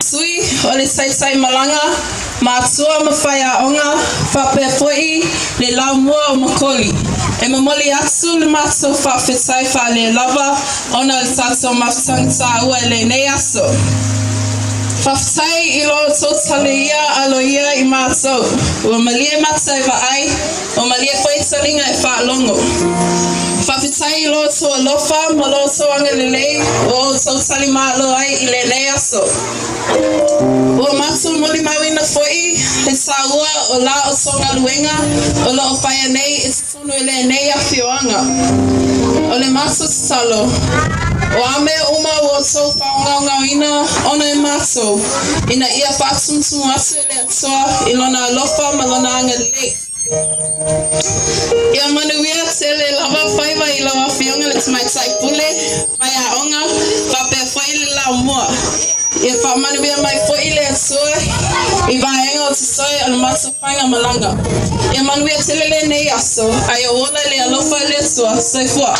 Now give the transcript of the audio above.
Sui o le Taitai Malaga, matua ma faiaoga, faapea foi le laumua o Makoli. E momoli atu le matou faafetai faalelava ona o le tatou mafutaga taua i lenei aso. Faafetai i lo outou taliaina aloaia i matou. Ua malie mata e vaai, ua malie foi taliga e faalogo. Faafetai i lo outou alofa ma lo outou agalelei ua outou talimalo ai i lenei aso. Ua matou molimauina foi le taua o la outou galuega o lo o faia nei i totonu i lenei afioaga. O le matou tatalo, o a mea uma ua outou faagaogaoina ona e matou, ina ia faatumutumu atu e le Atua i lona alofa ma lona agalelei. Ia manuia tele lava faiva i lau afioga le tamaitai pule, faiaoga, faapea foi le laumua. Ia faamanuia mai foi le Atua i vaega o totoe o le matou faigamalaga. Ia manuia tele lenei aso, a ia ola i le alofa o le Atua. Soifua.